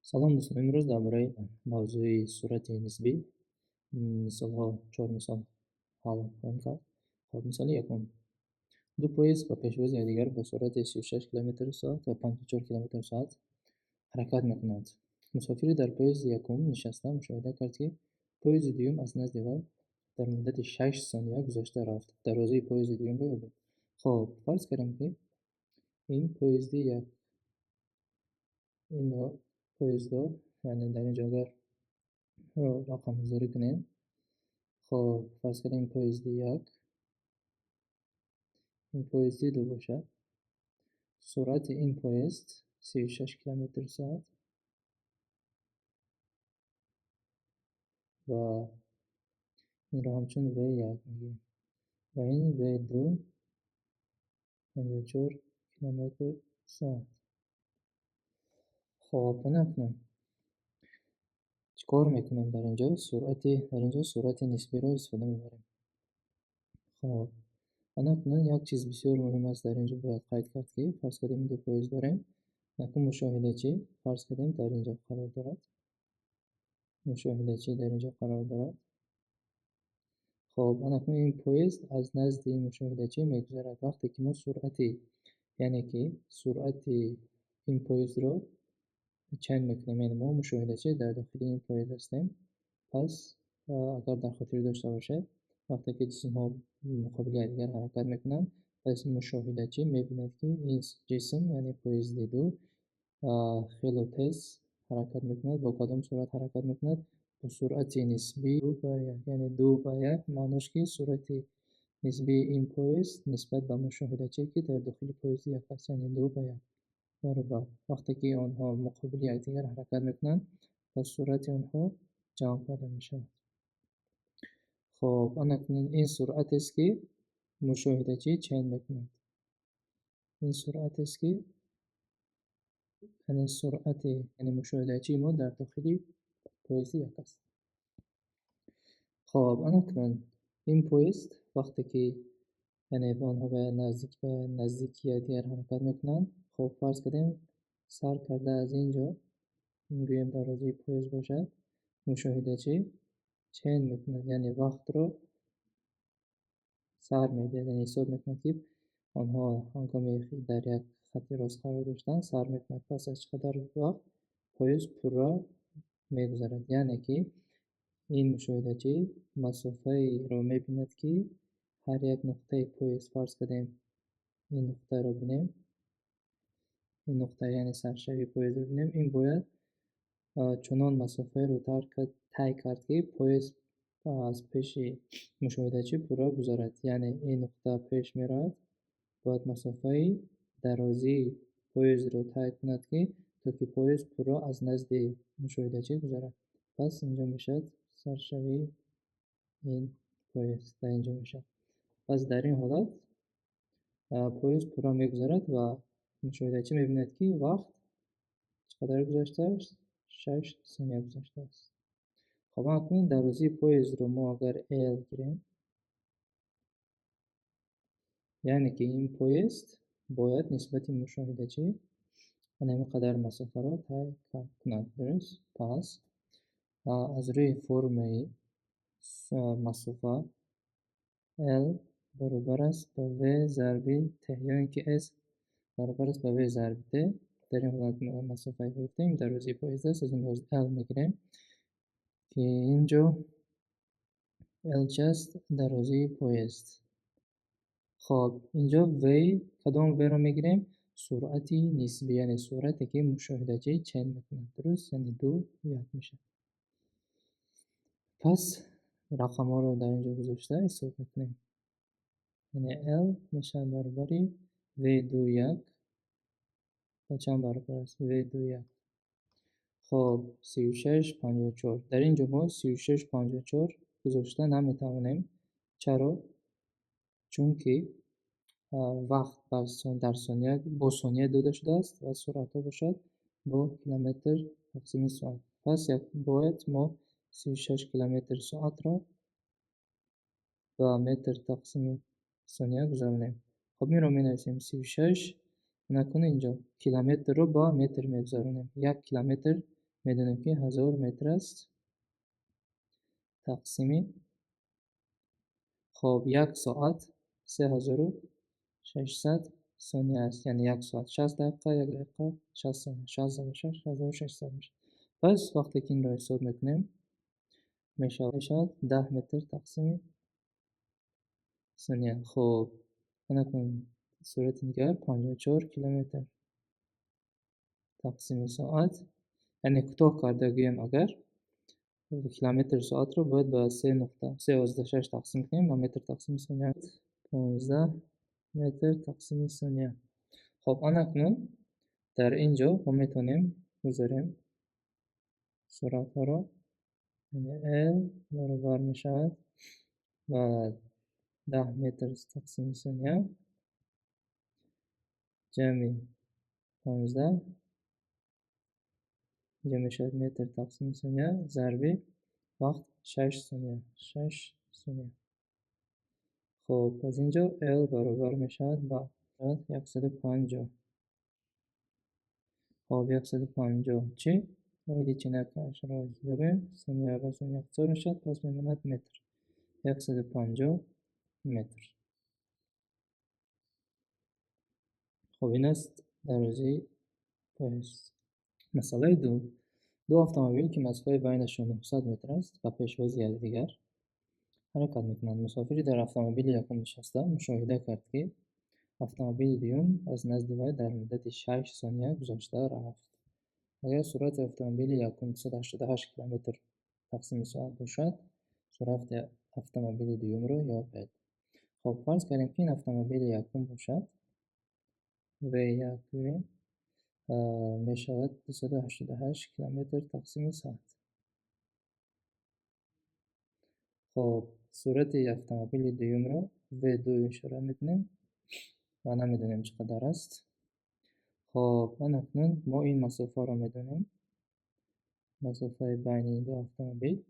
Салом, дӯстон! Имрӯз дар бораи мавзӯи суръати нисбӣ мисолҳо, чор мисол ҳал хоҳем кард. Хоб, мисоли якум. Ду поезд ба пешвози якдигар бо суръати 36 километр соат ва 54 километр соат ҳаракат мекунанд. Мусофири дар поезди якум нишаста мушоҳида кард, ки поезди дуюм аз назди вай дар муддати 6 сония гузашта рафт. Дарозии поезди дуюмро ёбед. Хоб, фарз кардем, ки ин поезди як, ин поездҳо, яъне дар ин ҷо агар рақамгузорӣ кунем, хоб, фарз кардем, поезди як, ин поезди ду бошад. Суръати ин поезд 36 километр соат ва инро ҳамчун V1 мегӯем ва ин V2 54 километр соат. Хоб, акнун чӣ кор мекунем дар ин ҷо? Суръати дар ин ҷо суръати нисбиро истифода мебарем. Хоб, акнун як чиз бисёр муҳим аст, дар ин ҷо бояд қайд кард, ки фарз кардем, ду поезд дорем. Акнун мушоҳидачӣ, фарз кардем, дар ин ҷо қарор дорад. Мушоҳидачӣ дар ин ҷо қарор дорад. Хоб, акнун ин поезд аз назди ин мушоҳидачӣ мегузарад. Вақте ки мо суръати, яъне ки суръати ин поездро чен мекунем, яъне мо мушоҳидачӣ дар дохили ин поезд ҳастем. Пас агар дар хотир дошта бошед, вақте ки ҷисмҳо муқобили якдигар ҳаракат мекунанд, пас мушоҳидачӣ мебинад, ки ин ҷисм, яъне поезди ду, хело тез ҳаракат мекунад. Бо кадом суръат ҳаракат мекунад? Бо суръати нисбии 2 ба 1, яъне 2 ба 1, маънош ки суръати нисбии ин поезд нисбат ба мушоҳидачие, ки дар дохили поезди як аст, яъне 2 ба 1 баробар. Вақте ки онҳо муқобили якдигар ҳаракат мекунанд, пас суръати онҳо ҷамъ карда мешавад. Хоб, акнун ин суръатест, ки мушоҳидачӣ чен мекунад. Ин суръатест, ки, яъне суръати, яъне мушоҳидачии мо дар дохили поезди як аст. Хоб, акнун ин поезд вақте ки, яъне онҳо ба наздики якдигар ҳаракат мекунанд, хоб, фарз кардем, сар карда аз ин ҷо, гӯем, дарозии поезд бошад, мушоҳидачӣ чен мекунад, яъне вақтро сар медиҳад, яъне ҳисоб мекунад, ки онҳо ҳангоми дар як хати рост қарор доштанд, сар мекунад, пас аз чӣ қадар вақт поезд пурра мегузарад. Яъне ки ин мушоҳидачӣ масофаеро мебинад, ки ҳар як нуқтаи поезд, фарз кардем, ин нуқтаро бинем, ин нуқта, яъне саршавии поездро бинем, ин бояд чунон масофаеро тай кард, ки поезд аз пеши мушоҳидачӣ пурра гузарад. Яъне ин нуқта пеш меравад, бояд масофаи дарозии поездро тай кунад, ки то ки поезд пурра аз назди мушоҳидачӣ гузарад. Пас инҷо мешавад саршавии ин поезд, дар инҷо мешавад. Пас дар ин ҳолат поезд пурра мегузарад ва мушоҳидачӣ мебинад, ки вақт чӣ қадар гузаштааст? 6 сония гузаштааст. Хоб, акнун дарозии поездро мо агар L гирем, яъне ки ин поезд бояд нисбати мушоҳидачӣ ҳамин қадар масофаро тай кунад. Дуруст? Пас аз рӯи формулаи масофа L баробар аст ба V зарби T, ё ин ки S баробар аст ба V зарби T. Дар ин ҳолат масофаи гирифтем, дарозии поезд аст, аз ин лиҳоз L мегирем, ки ин ҷо L чи аст? Дарозии поезд. Хоб, инҷо V, кадом V-ро мегирем? Суръати нисбӣ, яъне суръате, ки мушоҳидачӣ чен мекунад. Дуруст? Яъне 2 1 мешавад. Пас рақамҳоро дар ин ҷо гузошта ҳисоб мекунем. Яъне L мешавад баробари V ду як ба чанд баробар аст? V ду як. Хоб, 36, 54. Дар ин ҷо мо 36, 54 гузошта наметавонем. Чаро? Чунки вақт дар сония, бо сония дода шудааст ва суръатҳо бошад бо километр тақсими соат. Пас бояд мо 36 километр соатро ба метр тақсими сония гузаронем. Хоб, инро менависем 36. Накун, инҷо километрро ба метр мегузаронем. 1 километр Медонем, ки 1000 метр аст тақсими, хоб, як соат 3600 сония аст, яъне як соат 60 дақиқа, як дақиқа 60 сония, 60 зарби 6 1600 мешавад. Пас вақте ки инро ҳисоб мекунем, мешавад 10 метр тақсими сония. Хоб, анакун сурати дигар 54 километр тақсими соат, яъне кӯтоҳ карда гӯем, агар километри соатро бояд ба 3,36 тақсим кунем ва метр тақсими сония 15 метр тақсими сония. Хоб, анакнун дар ин ҷо мо метавонем гузорем суратҳоро, яъне L баробар мешавад ба 10 метр тақсими сония ҷамъи 15, инҷо мешавад метр тақсими сония зарби вақт 6 сония, 6 сония. Хоб, аз ин ҷо L баробар мешавад ба 150. Хоб, 150 чӣ? Воҳиди чинакашро ёбем, сония ба сония ихтисор мешавад, пас мемонад метр. 150 метр. Хоб, ин аст дарозии поезд. Масъалаи ду. Ду автомобил, ки масофаи байнашон 900 метр аст, ба пешвози якдигар ҳаракат мекунанд. Мусофири дар автомобили якум нишаста мушоҳида кард, ки автомобили дуюм аз назди вай дар муддати 6 сония гузашта рафт. Агар суръати автомобили якум 288 километр тақсими соат бошад, суръати автомобили дуюмро ёбед. Хоб, фарз кардем, ки ин автомобили якум бошад, V1 гӯем, мешавад 288 километр тақсими соат. Хоб, суръати автомобили дуюмро V2 ишора мекунем ва намедонем, чӣ қадар аст. Хоб, анакнун мо ин масофаро медонем. Масофаи байни ин ду автомобил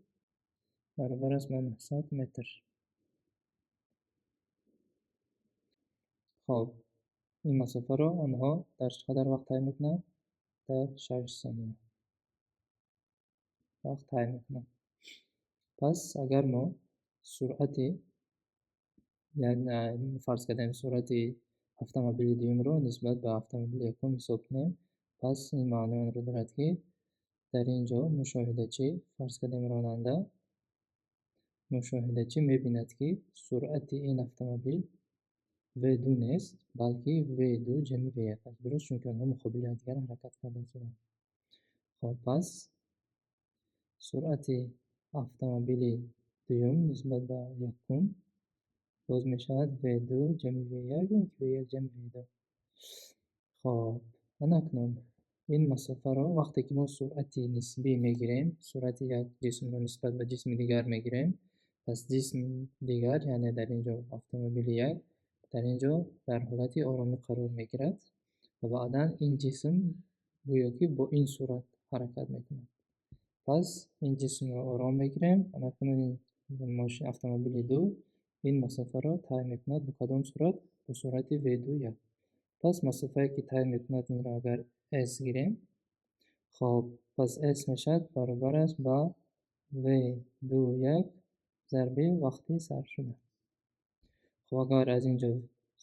баробар аст ба 900 метр. Хоб, ин масофаро онҳо дар чӣ қадар вақт тай мекунанд? Дар 6 сония вақт тай мекунанд. Пас агар мо суръати, фарз кардем, суръати автомобили дуюмро нисбат ба автомобили якум ҳисоб кунем, пас ин маънои онро дорад, ки дар ин ҷо мушоҳидачӣ, фарз кардем ронанда, мушоҳидачӣ мебинад, ки суръати ин автомобил V2 нест, балки V2 ҷамъи V1 аст. Дуруст, чунки онҳо муқобили якдигар ҳаракат карда истодаанд. Хоб, пас суръати автомобили дуюм нисбат ба якум боз мешавад V2 ҷамъи V1 ё ки V1 ҷамъи V2. Хоб, анакнун ин масофаро вақте ки мо суръати нисбӣ мегирем, суръати як ҷисмро нисбат ба ҷисми дигар мегирем, пас ҷисми дигар, яъне дар ин ҷо автомобили як, дар ин ҷо дар ҳолати оромӣ қарор мегирад ва баъдан ин ҷисм гӯё ки бо ин суръат ҳаракат мекунад. Пас ин ҷисмро ором мегирем, анакнун ин мошин, автомобили ду, ин масофаро тай мекунад бо кадом суръат? Бо суръати V2 як. Пас масофае, ки тай мекунад, инро агар S гирем, хоб, пас S мешавад баробар аст ба V2 як зарби вақти сарфшуда. Хоб, агар аз ин ҷо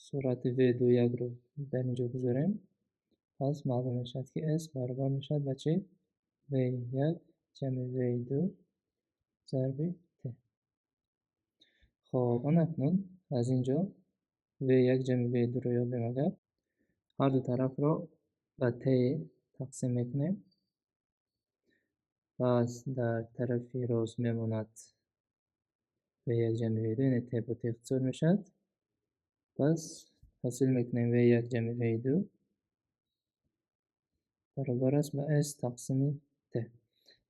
суръати V2 якро дар ин ҷо гузорем, пас маълум мешавад, ки S баробар мешавад ба чӣ? V1 ҷамъи V2 зарби T. Хоб, анакнун аз ин ҷо V1 ҷамъи V2-ро ёбем, агар ҳар ду тарафро ба T тақсим мекунем, пас дар тарафи рост мемонад V1 ҷамъи V2, яъне T бо T ихтисор мешавад. Пас ҳосил мекунем V1 ҷамъи V2 баробар аст ба S тақсими T.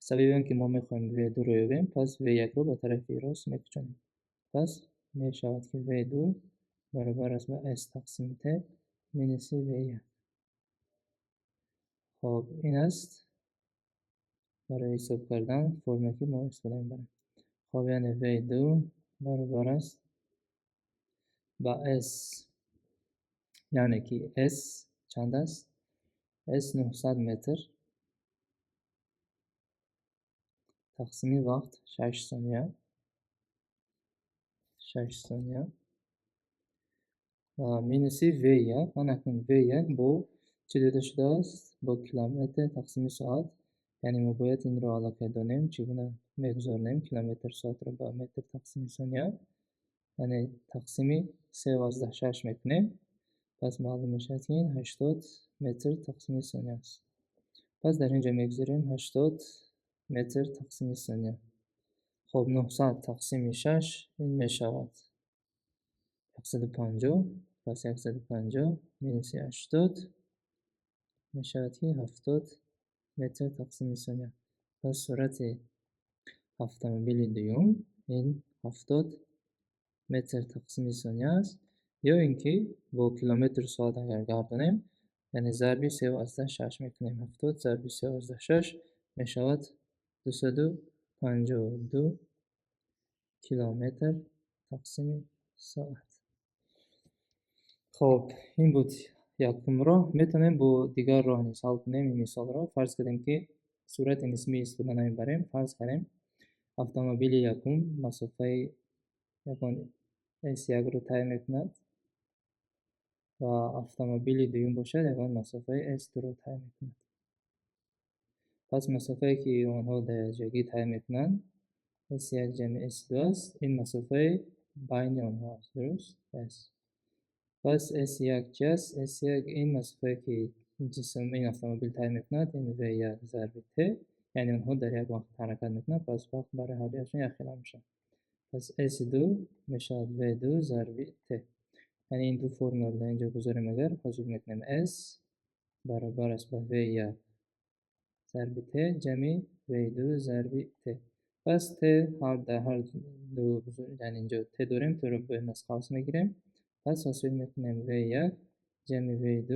Сабаби он ки мо мехоҳем V2-ро ёбем, пас V1-ро ба тарафи рост мекучонем. Пас мешавад, ки V2 баробар аст ба S тақсими T минуси V1. Хоб, ин аст барои ҳисоб кардан форме, ки мо истифода мебарем. Хоб, яъне V2 баробар аст ба S, яъне ки S чанд аст? S 900 метр. Тақсими вақт 6 сония. 6 сония. Минуси V1, ман акнун V1 бо чӣ дода шудааст? Бо километр тақсими соат. Яъне мо бояд инро аллакай донем, чӣ гуна мегузаронем километр соатро ба метр тақсими сония. Яъне тақсими 3,6 мекунем. Пас маълум мешавад, ки ин 80 метр тақсими сония аст. Пас дар ин ҷо мегузорем 80 метр тақсими сония. Хоб, 900 тақсими 6 ин мешавад 150. Пас 150 минуси 80 мешавад, ки 70 метр тақсими сония. Пас суръати автомобили дуюм ин 70 метр тақсими сония аст. Ё ин ки бо километр соат агар гардонем, яъне зарби 3,6 мекунем. 70 зарби 3,6 мешавад 252 километр тақсими соат. Хоб, ин буд якум роҳ. Метавонем бо дигар роҳ низ ҳал кунем ин мисолро. Фарз кардем, ки суръати нисбӣ истифода намебарем. Фарз кардем, автомобили якум масофаи ягон S1-ро тай мекунад ва автомобили дуюм бошад, ягон масофаи S2-ро тай мекунад. Пас масофае, ки онҳо дар якҷоягӣ тай мекунанд, S1 ҷамъи S2 аст. Ин масофаи байни онҳо аст, дуруст? S. Пас S1 чи аст? S1 ин масофае, ки ҷисм, ин автомобил тай мекунад, ин V1 зарби T, яъне онҳо дар як вақт ҳаракат мекунанд, пас вақт барои ҳардуяшон якхела мешавад. Пас S2 мешавад V2 зарби T. Яъне ин ду формуларо дар инҷо гузорем агар, ҳосил мекунем S баробар аст ба V1 зарби T ҷамъи V2 зарби T. Пас T дар ҳар ду, яъне инҷо T дорем, T-ро берун аз қавс мегирем. Пас ҳосил мекунем V1 ҷамъи V2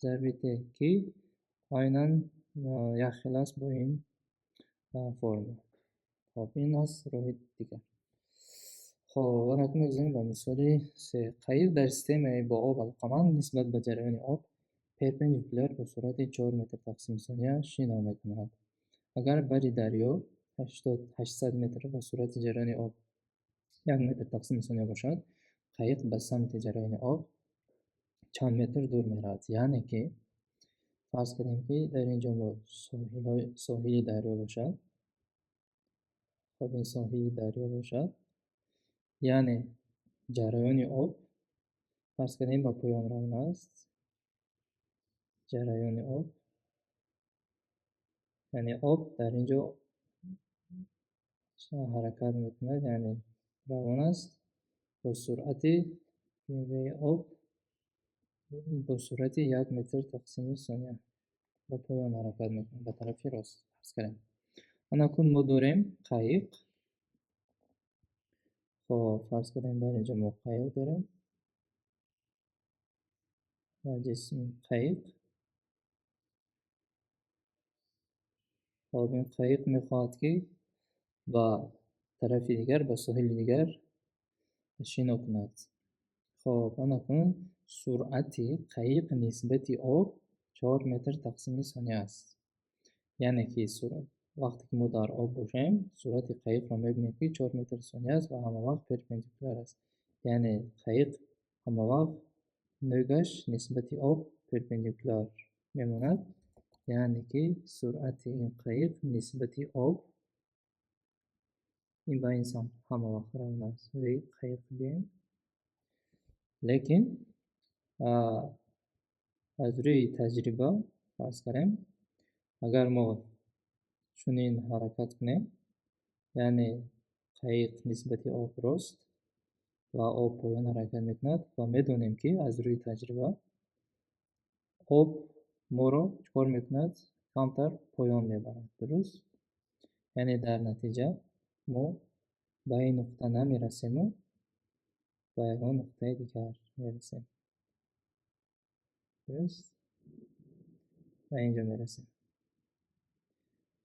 зарби T, ки айнан якхела аст бо ин формула. Хоб, ин аст роҳи дигар. Хоб, акнун мегузарем ба мисоли се. Қайиқ дар системаи бо об алоқаманд нисбат ба ҷараёни об перпендикуляр бо суръати 4 метр тақсими сония шино мекунад. Агар бари дарё 800 метр ва суръати ҷараёни об 1 метр тақсими сония бошад, қайиқ ба самти ҷараёни об чанд метр дур меравад? Яъне ки фарз кардем, ки дар ин ҷо мо соҳили дарё бошад. Хоб, ин соҳили дарё бошад. Яъне ҷараёни об, фарз кардем, ба поён равон аст. Ҷараёни об, яъне об дар ин ҷо ҳаракат мекунад, яъне равон аст бо суръати об бо суръати 1 метр тақсими сония ба поён ҳаракат мекунад, ба тарафи рост, фарз кардем. Анакун мо дорем қайиқ. Хоб, фарз кардем, дар ин ҷо мо қайиқ дорем ва ҷисми қайиқ. Хоб, ин қайиқ мехоҳад, ки ба тарафи дигар, ба соҳили дигар шино кунад. Хоб, анакун суръати қайиқ нисбати об 4 метр тақсими сония аст. Яъне ки вақте ки мо дар об бошем, суръати қайиқро мебинем, ки 4 метр сония аст ва ҳамавақт перпендикуляр аст. Яъне қайиқ ҳамавақт нӯгаш нисбати об перпендикуляр мемонад. Яъне ки суръати ин қайиқ нисбати об ин ба ин самт ҳамавақт равон аст. В қайиқ гӯем. Лекин аз рӯи таҷриба, фарз кардем, агар мо чунин ҳаракат кунем, яъне қайиқ нисбати об рост ва об поён ҳаракат мекунад, ва медонем, ки аз рӯи таҷриба об моро чӣ кор мекунад? Камтар поён мебарад, дуруст? Яъне дар натиҷа мо ба ин нуқта намерасему ба ягон нуқтаи дигар мерасем. Дуруст? Ба ин ҷо мерасем.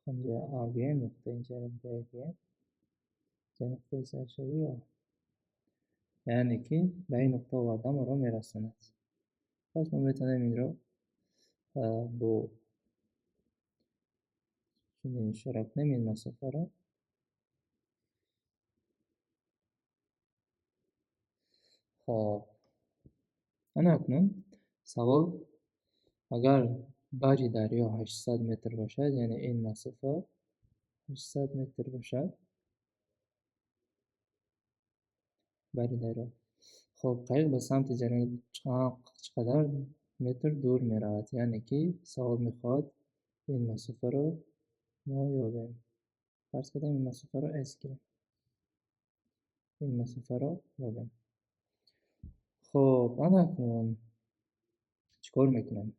Инҷа А гӯем, нуқта инҷаро Б гӯем. Инҷа нуқтаи саршавӣ О. Яъне ки ба ин нуқта оварда моро мерасонад. Пас мо метавонем инро бо чунин ишора кунем, ин масофаро. Хоб, ана акнун савол: агар бари дарё 800 метр бошад, яъне ин масофа 800 метр бошад, бари дарё. Хоб, қайиқ ба самти ҷараён чӣ қадар метр дур меравад? Яъне ки савол мехоҳад ин масофаро мо ёбем. Фарз кардем, ин масофаро S гирем. Ин масофаро ёбем. Хоб, ана акнун чӣ кор мекунем?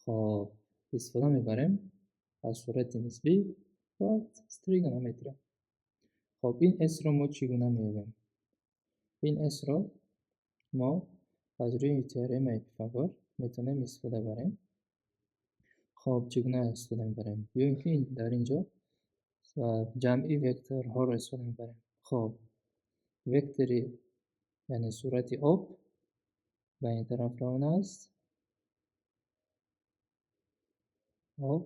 Хоб, истифода мебарем аз сурати нисбӣ ва тригонометрия. Хоб, ин S-ро мо чӣ гуна меёбем? Ин S-ро мо аз рӯи теоремаи Пифагор метавонем истифода барем. Хоб, чӣ гуна истифода мебарем? Ё ин ки дар ин ҷо ҷамъи векторҳоро истифода мебарем. Хоб, вектори, яъне сурати об ба ин тараф равона аст. Об.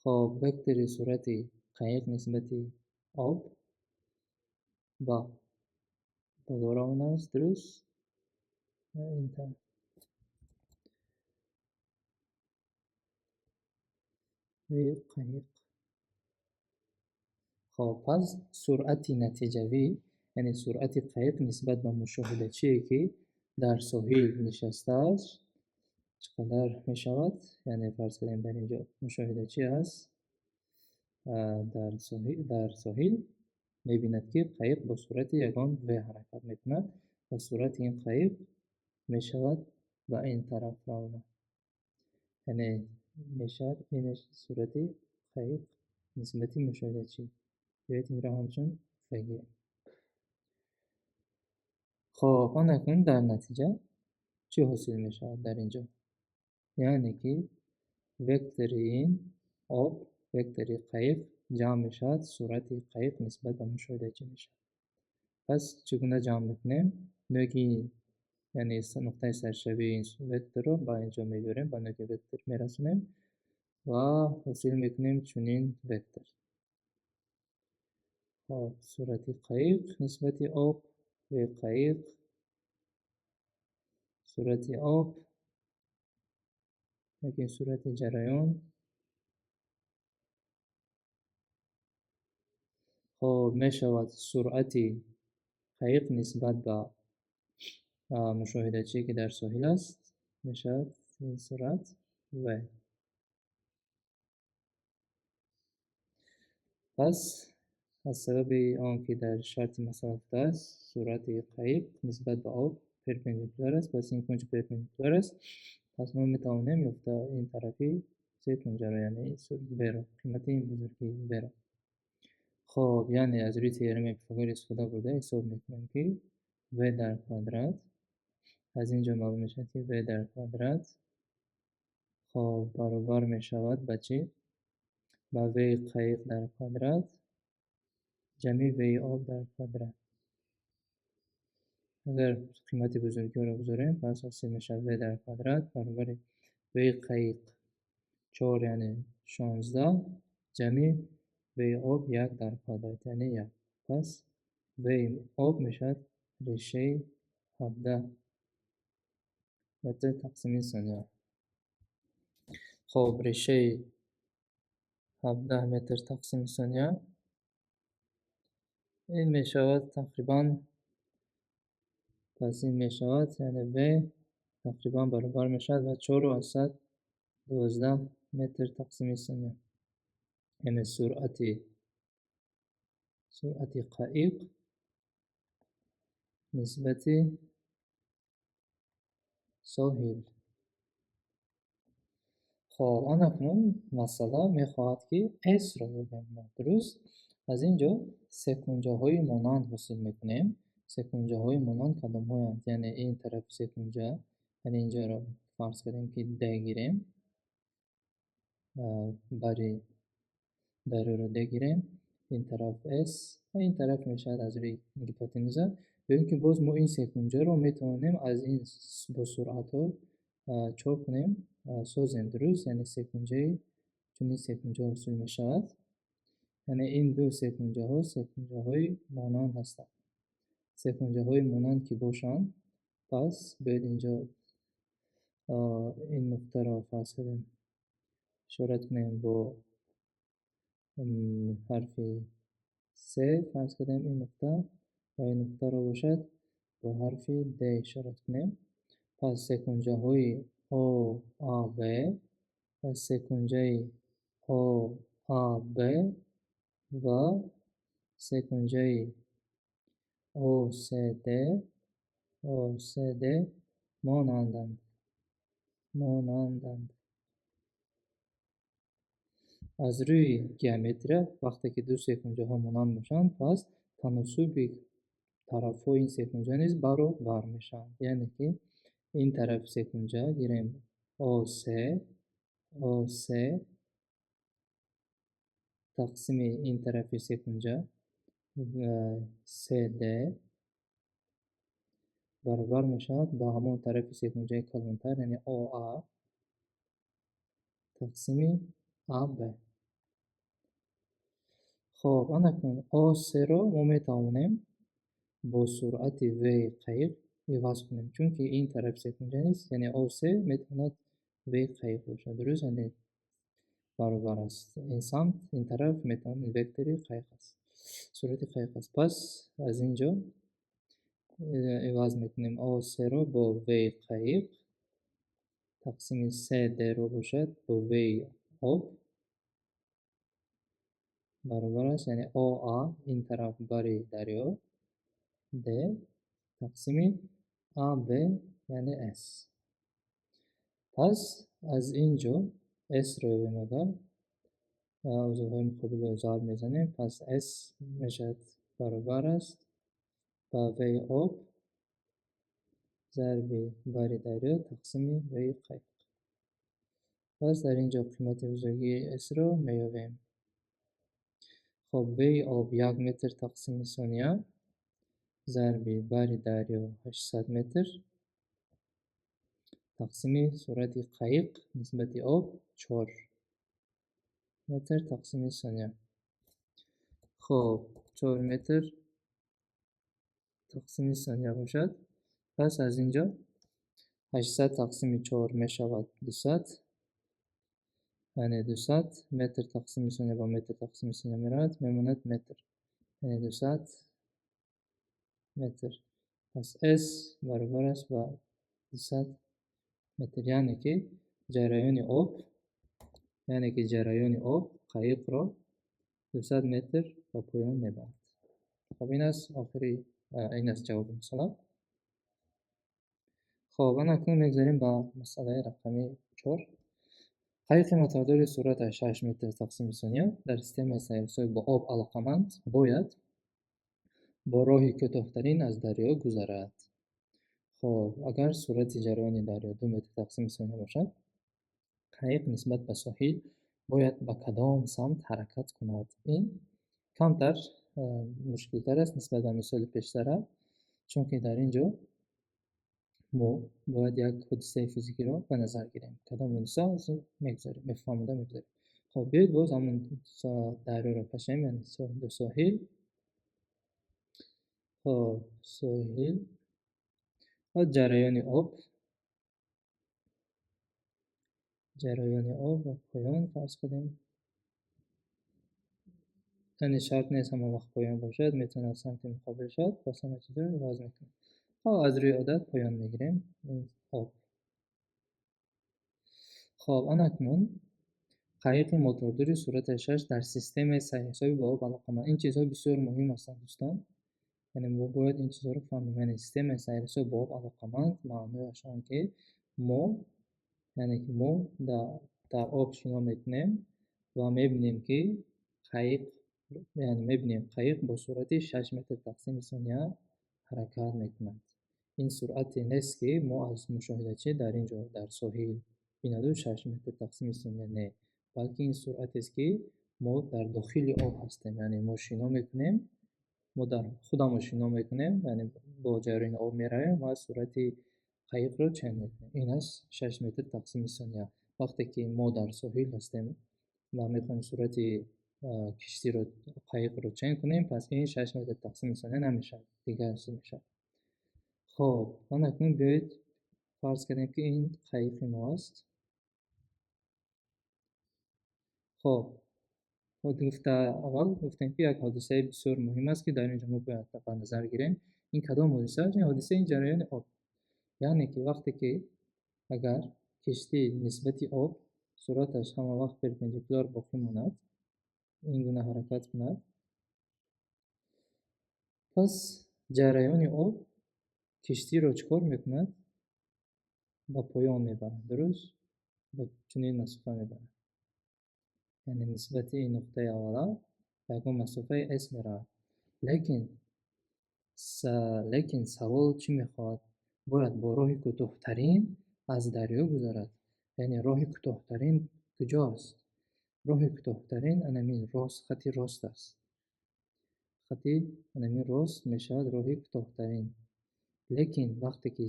Хоб, вектори сурати қайиқ нисбати об ба боло равона аст, дуруст? Ин тараф. Қайиқ. Хоб, пас суръати натиҷавӣ, яъне суръати қайиқ нисбат ба мушоҳидачие, ки дар соҳил нишастааст, чӣ қадар мешавад? Яъне фарз кардем, дар ин ҷо мушоҳидачӣ аст, дар соҳил мебинад, ки қайиқ бо суръати ягон v ҳаракат мекунад ва суръати ин қайиқ мешавад ба ин тараф равона. Яъне мешавад ин суръати қайиқ нисбати мушоҳидачӣ. Биёед, инро ҳамчун v гирем. Хоб, он акнун дар натиҷа чӣ ҳосил мешавад дар ин ҷо? Яъне ки вектори ин об, вектори қайиқ ҷамъ мешавад, суръати қайиқ нисбат ба мушоҳидачӣ мешавад. Пас чӣ гуна ҷамъ мекунем? Нӯги, яъне нуқтаи саршавии ин векторро ба ин ҷо мебарем, ба нӯги вектор мерасонем ва ҳосил мекунем чунин вектор. Хоб, суръати қайиқ нисбати об, в қайиқ, суръати об, лекин суръати ҷараён. Хоб, мешавад суръати қайиқ нисбат ба мушоҳидачие, ки дар соҳил аст, мешавад ин суръат v. Пас аз сабаби он ки дар шарти масъала гуфтааст, суръати қайиқ нисбат ба об перпендикуляр аст, пас ин кунҷ перпендикуляр аст, пас мо метавонем ёфта ин тарафи секунҷаро, яъне v-ро, қимати ин бузурги v-ро. Хоб, яъне аз рӯи теоремаи Пифагор истифода бурда ҳисоб мекунем, ки v дар квадрат, аз ин ҷо маълум мешавад, ки v дар квадрат, хоб, баробар мешавад ба чӣ? Ба v қайиқ дар квадрат ҷамъи v об дар квадрат. Агар қимати бузургиҳоро гузорем, пас ҳосил мешавад v дар квадрат баробари v қайиқ 4, яъне 16, ҷамъи v об 1 дар квадрат, яъне 1. Пас v об мешавад решаи 17 метр тақсими сония. Хоб, решаи 17 метр тақсими сония ин мешавад тақрибан, пас ин мешавад, яъне v тақрибан баробар мешавад ба 4,12 метр тақсими сония. Яъне суръати қайиқ нисбати соҳил. Хоб, ан акнун масъала мехоҳад, ки S-ро ёбем мо, дуруст? Аз ин ҷо секунҷаҳои монанд ҳосил мекунем. Секунҷаҳои монанд кадомҳоянд? Яъне ин тарафи секунҷа, яъне инҷоро фарз кардем, ки D гирем, бари дарёро D гирем, ин тараф S ва ин тараф мешавад аз рӯи гипотенуза. Ё ин ки боз мо ин секунҷаро метавонем аз ин бо суръатҳо чор кунем, созем, дуруст? Яъне секунҷаи чунин секунҷа ҳосил мешавад. Яъне ин ду секунҷаҳо секунҷаҳои монанд ҳастанд. Секунҷаҳои монанд ки бошанд, пас биёед инҷо ин нуқтаро, фарз кардем, ишора кунем бо ҳарфи С, фарз кардем, ин нуқта ва ин нуқтаро бошад бо ҳарфи Д ишора кунем. Пас секунҷаҳои ОАБ ва секунҷаи ОАБ ва секунҷаи ОСД, ОСД монанданд, монанданд. Аз рӯи геометрия, вақте ки ду секунҷаҳо монанд бошанд, пас таносуби тарафҳои ин секунҷа низ баробар мешаванд. Яъне ки ин тарафи секунҷа гирем ОС, ОС тақсими ин тарафи секунҷа СД баробар мешавад ба ҳамон тарафи секунҷаи калонтар, яъне ОА тақсими АБ. Хоб, анакун ОС-ро мо метавонем бо суръати В қайиқ иваз кунем, чунки ин тарафи секунҷа низ, яъне ОС метавонад В қайиқ бошад, дуруст? Яъне баробар аст. Ин самт, ин тараф метавонад вектори қайиқ аст, суръати қайиқ аст. Пас аз ин ҷо иваз мекунем ОС-ро бо В қайиқ тақсими СД-ро бошад бо В об баробар аст, яъне ОА ин тараф бари дарё Д тақсими АБ, яъне С. Пас аз ин ҷо С-ро ёбем. Агар узвҳои муқобилро зарб мезанем, пас С мешавад баробар аст ба В об зарби бари дарё тақсими В қайиқ. Пас дар ин ҷо қимати бузургии С-ро меёбем. Хоб, В об 1 метр тақсими сония зарби бари дарё 800 метр тақсими суръати қайиқ нисбати об 4 метр тақсими сония. Хоб, 4 метр тақсими сония бошад, пас аз ин ҷо 800 тақсими 4 мешавад 200, яъне 200 метр тақсими сония ба метр тақсими сония меравад, мемонад метр, яъне 200 метр. Пас С баробар аст ба 200 метр, яъне ки ҷараёни об, яъне ки ҷараёни об қайиқро 200 метр ба поён мебарад. Хоб, ин аст охири, ин аст ҷавоби масъала. Хоб, ана акнун мегузарем ба масъалаи рақами 4. Қайиқи мотордори суръаташ 6 метр тақсими сония дар системаи сайрҳисоби бо об алоқаманд бояд бо роҳи кӯтоҳтарин аз дарё гузарад. Хоб, агар суръати ҷараёни дарё 2 метр тақсими сония бошад, қайиқ нисбат ба соҳил бояд ба кадом самт ҳаракат кунад? Ин камтар мушкилтар аст нисбат ба мисоли пештара, чунки дар ин ҷо мо бояд як ҳодисаи физикиро ба назар гирем. Кадом ҳодиса, мегузарем, мефаҳмода мегузарем. Хоб, биёед боз ҳамон дарёро кашем, яъне ду соҳил. Хоб, соҳил ва ҷараёни об, ҷараёни об ва поён, фарз кардем, яъне шарт нест ҳама вақт поён бошад, метавонад самти муқобил шавад. Пас ҳама чизро иваз мекунем. Хоб, аз рӯи одат поён мегирем ин об. Хоб, анакнун қайиқи мотордори суръаташ 6 дар системаи сайрҳисоби бо об алоқаманд. Ин чизҳо бисёр муҳим ҳастанд, дӯстон, яъне мо бояд ин чизҳоро фаҳмем. Яъне системаи сайрҳисоб бо об алоқаманд маънояш он ки мо, яъне ки мо дар об шино мекунем ва мебинем ки қайиқ, яъне мебинем, қайиқ бо суръати 6 метр тақсими сония ҳаракат мекунад. Ин суръате нест, ки мо аз мушоҳидачӣ дар ин ҷо дар соҳил бинаду 6 метр тақсими сония, не, балки ин суръатест, ки мо дар дохили об ҳастем, яъне мо шино мекунем, мо дар худамон шино мекунем, яъне бо ҷараёни об меравем ва суръати қайиқро чен мекунем. Ин аст 6 метр тақсими сония. Вақте ки мо дар соҳил ҳастем ва мехоҳем суръати Киштиро, қайиқро чен кунем, пас ин 6 метр тақсими сония намешавад, дигар чиз мешавад. Хоб, ман акнун биёед фарз кардем, ки ин қайиқи мо аст. Хоб, гуфта аввал гуфтем, ки як ҳодисаи бисёр муҳим аст, ки дар ин ҷо мо бояд ба назар гирем. Ин кадом ҳодиса аст? Ин ҳодиса ин ҷараёни об. Яъне ки вақте ки агар киштӣ нисбати об суръаташ ҳама вақт перпендикуляр боқӣ монад, ин гуна ҳаракат кунад, пас ҷараёни об киштиро чӣ кор мекунад? Ба поён мебарад, дуруст? Ба чунин масофа мебарад. Яъне нисбати ин нуқтаи аввала ба ягон масофаи s меравад. Лекин савол чӣ мехоҳад? Бояд бо роҳи кӯтоҳтарин аз дарё гузарад. Яъне роҳи кӯтоҳтарин куҷост? Роҳи кӯтоҳтарин анамин рост, хати рост аст. Хати анамин рост мешавад роҳи кӯтоҳтарин. Лекин вақте ки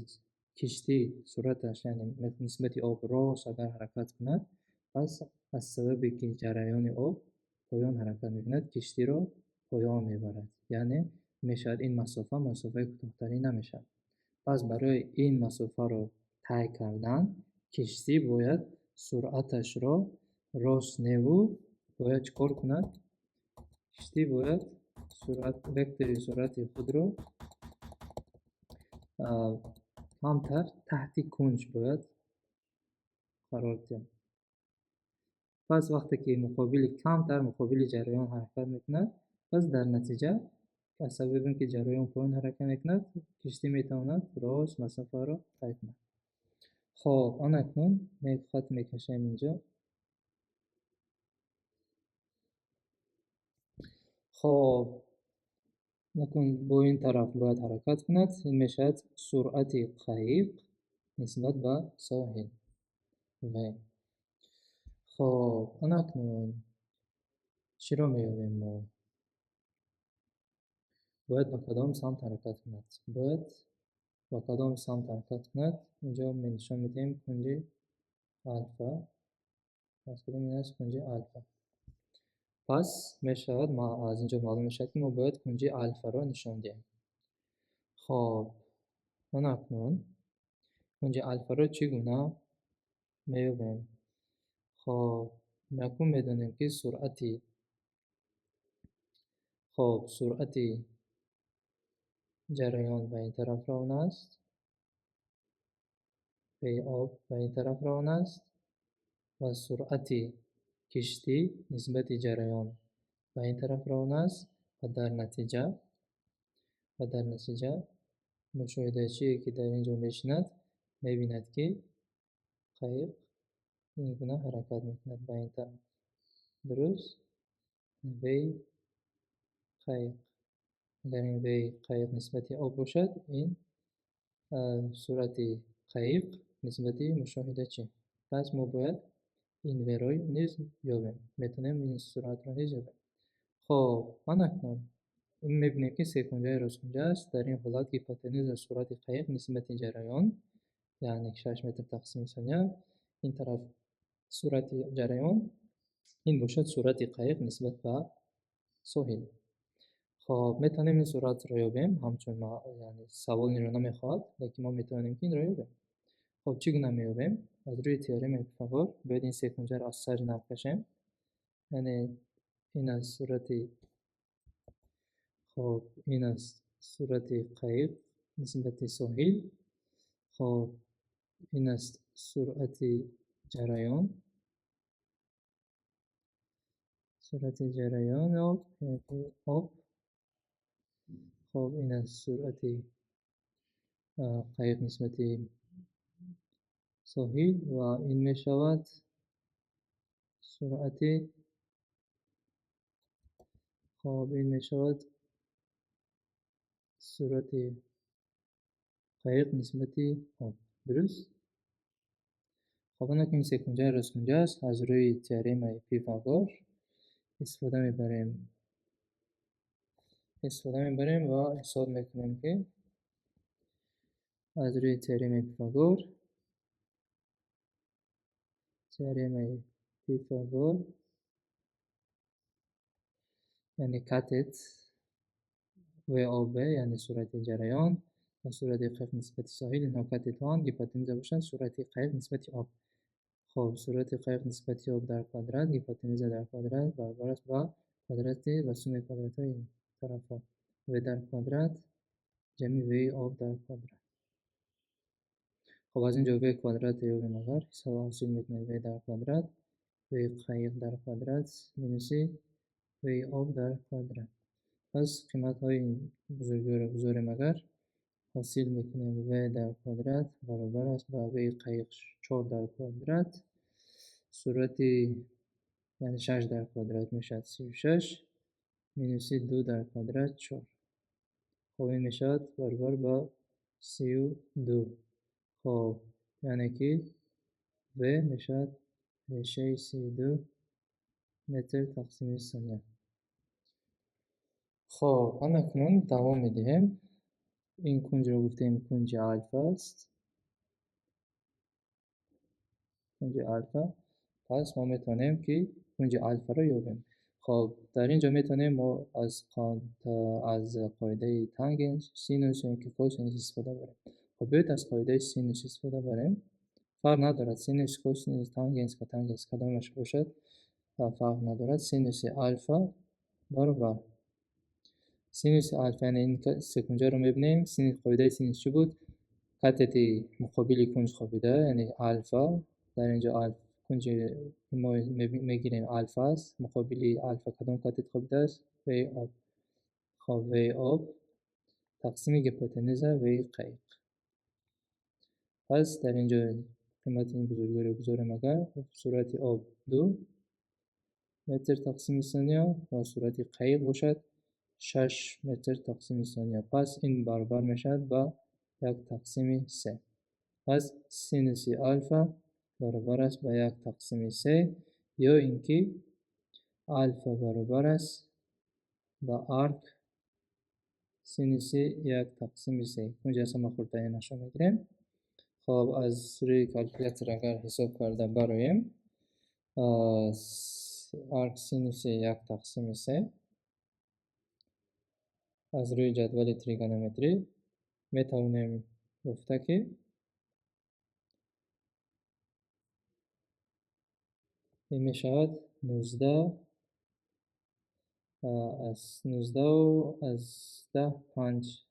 киштӣ суръаташ, яъне нисбати об рост агар ҳаракат кунад, пас аз сабабе ки ҷараёни об поён ҳаракат мекунад, киштиро поён мебарад. Яъне мешавад ин масофа масофаи кӯтоҳтарин намешавад. Пас барои ин масофаро тай кардан киштӣ бояд суръаташро рост неву бояд чӣ кор кунад? Киштӣ бояд вектори суръати худро камтар таҳти кунҷ бояд қарор диҳад. Пас вақте ки муқобили камтар муқобили ҷараён ҳаракат мекунад, пас дар натиҷа аз сабаби он ки ҷараён поён ҳаракат мекунад, киштӣ метавонад рост масофаро тай кунад. Хоб, ана акнун хат мекашем инҷо. Хоб, акнун бо ин тараф бояд ҳаракат кунад. Ин мешавад суръати қайиқ нисбат ба соҳил в. Хоб, ана акнун чиро меёбем мо? Бояд ба кадом самт ҳаракат кунад? Бояд ба кадом самт ҳаракат кунад? Инҷо нишон медиҳем кунҷи алфа. Фарз кунем ин аст кунҷи алфа. Пас мешавад, аз инҷо маълум мешавад, ки мо бояд кунҷи алфаро нишон диҳем. Хоб, ана акнун кунҷи алфаро чӣ гуна меёбем? Хоб, якум медонем, ки суръати ҷараён ба ин тараф равона аст, в об ба ин тараф равона аст ва суръати киштӣ нисбати ҷараён ба ин тараф равона аст ва дар натиҷа мушоҳидачие, ки дар ин ҷо мешинад, мебинад, ки қайиқ ин гуна ҳаракат мекунад ба ин тараф. Дуруст? В қайиқ. Агар ин в қайиқ нисбати об бошад, ин суръати қайиқ нисбати мушоҳидачӣ. Пас мо бояд ин в-ро низ ёбем. Метавонем ин суръатро низ ёбем. Хоб, ман акнун ин мебинем, ки секунҷаи росткунҷа аст. Дар ин ҳолат гипотенуза суръати қайиқ нисбати ҷараён, яъне 6 метр тақсими сония, ин тараф суръати ҷараён, ин бошад суръати қайиқ нисбат ба соҳил. Хоб, метавонем ин суръатро ёбем, ҳамчун яъне савол инро намехоҳад, лекин мо метавонем, ки инро ёбем. Хоб, чӣ гуна меёбем? Аз рӯи теоремаи Пифагор бояд ин секунҷаро аз сари нав кашем. Яъне ин аз суръати, хоб, ин аз суръати қайиқ нисбати соҳил. Хоб, ин аст суръати ҷараён. Суръати ҷараён об, яъне об. Хоб, ин аст суръати қайиқ нисбати соҳил ва ин мешавад суръати, хоб, ин мешавад суръати қайиқ нисбати об. Дуруст? Хоб, ана ки ин секунҷаи росткунҷа аст, аз рӯи теоремаи Пифагор истифода мебарем. Истифода мебарем ва ҳисоб мекунем, ки аз рӯи теоремаи Пифагор, теоремаи Пифагор Яъне катет ВОБ, яъне суръати ҷараён ва суръати қайиқ нисбати соҳил, инҳо катетҳоанд, гипотенуза бошанд суръати қайиқ нисбати об. Хоб, суръати қайиқ нисбати об дар квадрат, гипотенуза дар квадрат баробар аст ба квадрати ба суммаи квадратҳои ин тарафҳо. В дар квадрат ҷамъи В об дар квадрат. Хоб, аз ин ҷо В квадрат ёбем агар, ҳисоб ҳосил мекунем В дар квадрат, В қайиқ дар квадрат минуси В об дар квадрат. Пас қиматҳои бузургиро гузорем агар, ҳосил мекунем В дар квадрат баробар аст ба В қайиқ 4 дар квадрат, суръати яъне 6 дар квадрат мешавад 36, минуси 2 дар квадрат 4. Хоб, ин мешавад баробар ба 32. Хоб, яъне ки В мешавад решаи 32 метр тақсими сония. Хоб, анакнун давом медиҳем. Ин кунҷро гуфтем кунҷи алфа аст. Кунҷи алфа. Пас мо метавонем ки кунҷи алфаро ёбем. Хоб, дар ин ҷо метавонем мо аз қоидаи тангенс, синус ё ин ки косинус истифода барем. Хоб, биёед аз қоидаи синус истифода барем. Фарқ надорад синус, косинус, тангенс, котангенс кадомаш бошад, фарқ надорад. Синуси алфа баробар синуси алфа, яъне ин секунҷаро мебинем. Қоидаи синус чӣ буд? Катети муқобили кунҷ хобида, яъне алфа, дар ин ҷо кунҷи мо мегирем алфа аст, муқобили алфа кадом катет хобидааст? В об. Хоб, В об тақсими гипотенуза В қайиқ. Пас дар ин ҷо қимати ин бузургиро гузорем агар, суръати об 2 метр тақсими сония ва суръати қайиқ бошад 6 метр тақсими сония. Пас ин баробар мешавад ба 1 тақсими 3. Пас синуси алфа баробар аст ба 1 тақсими 3 ё ин ки алфа баробар аст ба арк синуси 1 тақсими 3. Кунҷи аз ҳама хурдтаринашро мегирем. Хоб, аз рӯи калькулятор агар ҳисоб карда бароем, арк синуси 1 тақсими 3 аз рӯи ҷадвали тригонометрӣ метавонем гуфта ки ин мешавад 19 аз 19.5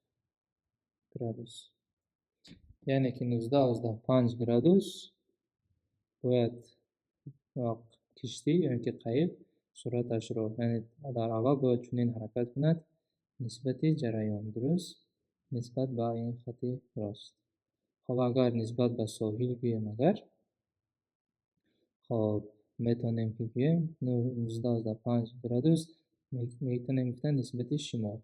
градус. Яъне ки 19.5 градус бояд киштӣ ё ин ки қайиқ суръаташро, яъне дар аввал бояд чунин ҳаракат кунад нисбати ҷараён, дуруст? Нисбат ба ин хати рост. Хоб, агар нисбат ба соҳил гӯем агар, хоб, метавонем ки гӯем 19.5 градус метавонем гуфта нисбати шимол.